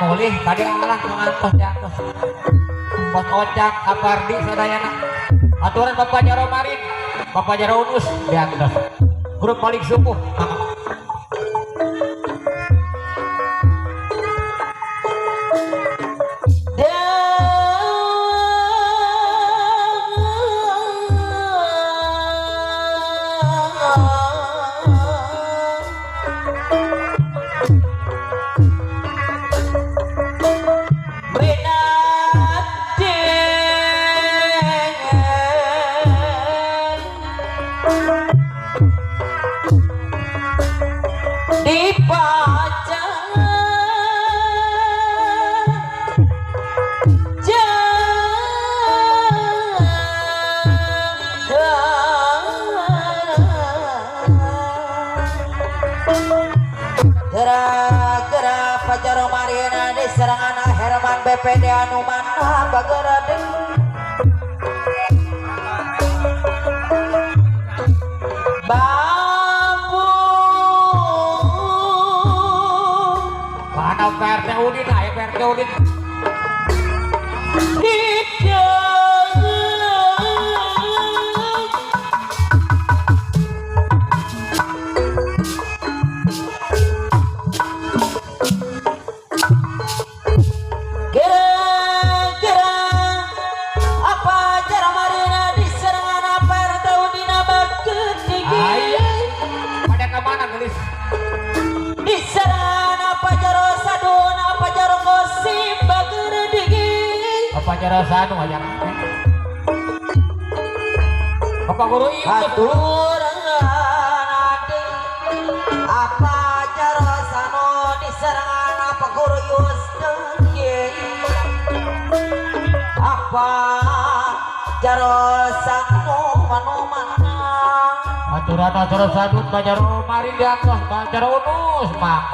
Mulih kade alah ngantos diantos. Bos Ocak Apardi sadayana. Aturan Bapak Jaro Marin, Bapak Jaro Unus diantos. Grup paling subuh. Serangan Herman BPD anu mana bagera deui bambu Mana PRT Udin aya PRT Udin Jaro Sanu aja. Bapak guru itu aturan apa Jaro Sanu diserangan apa guru Yus apa Jaro Sanu manu mana aturan Jaro Sanu Jaro Marin diantos Jaro Unus mak.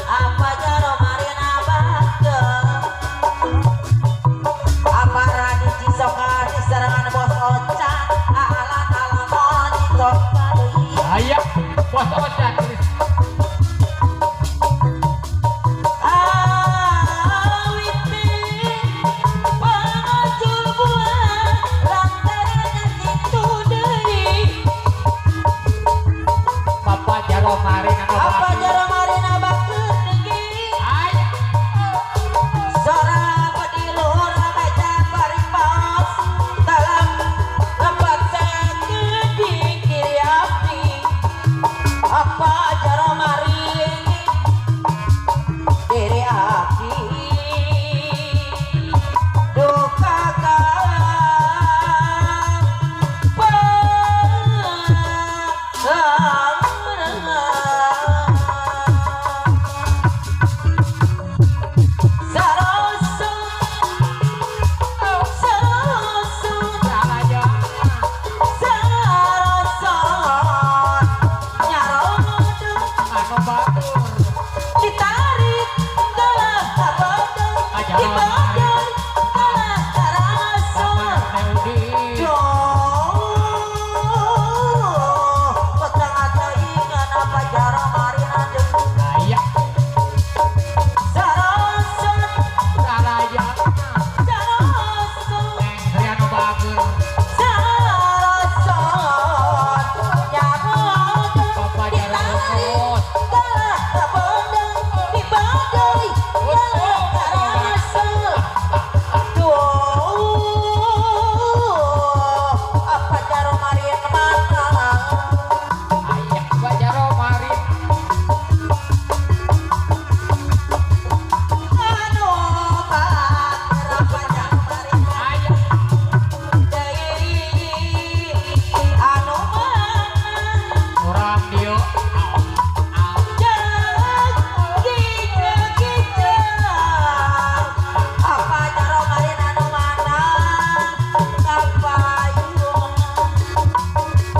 Apa Jaro Marina Bake apa Radi Cisoka di serangan Bos Oca alan alan Cisoka ayo Bos Oca apa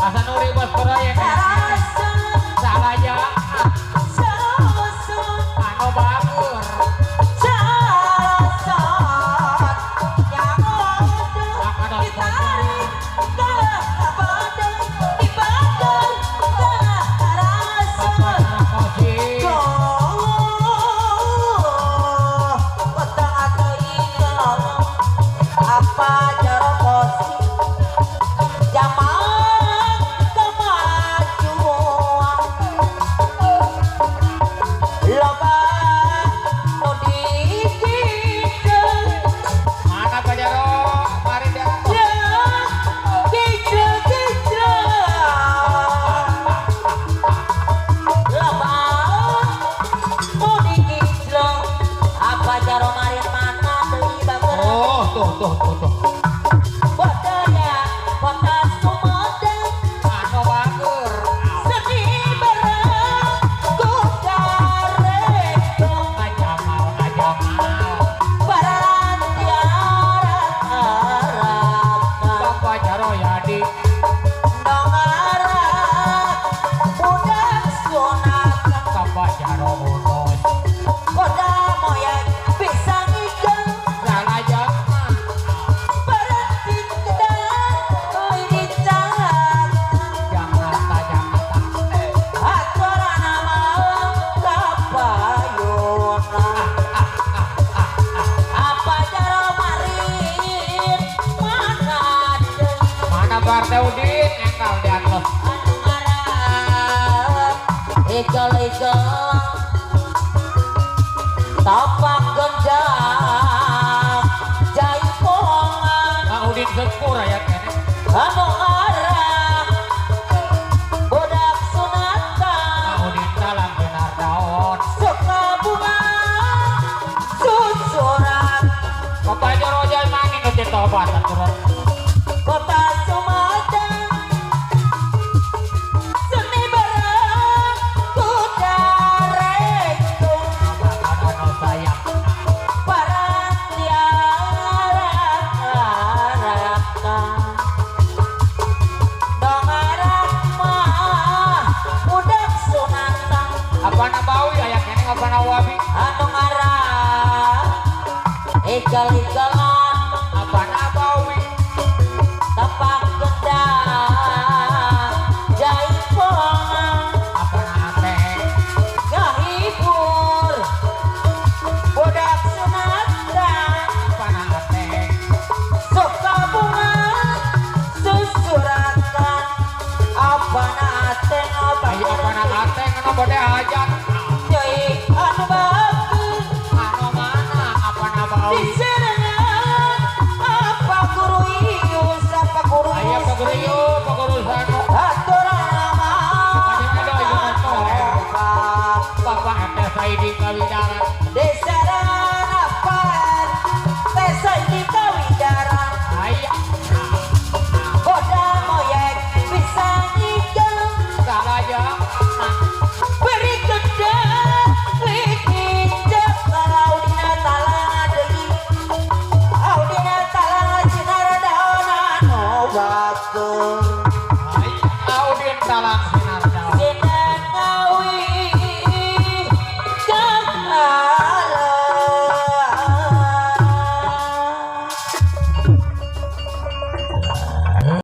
Hasanuri bos proyek Salaya anu bagus Tapak gendang jaipongan Udin Sempur ya kene anu arah budak sunatan Udin salam benar daun suka bunga susuran Bapak Joro Jai mangin nu tobat aturan kota Sumedang seni barang kuda retung Igal-igalan apa nabawi tapak gendang jaipongan apa nate ngahibur budak sunatan apa nate suka bunga susuratan apa nate apa nate ngeno bode hajat.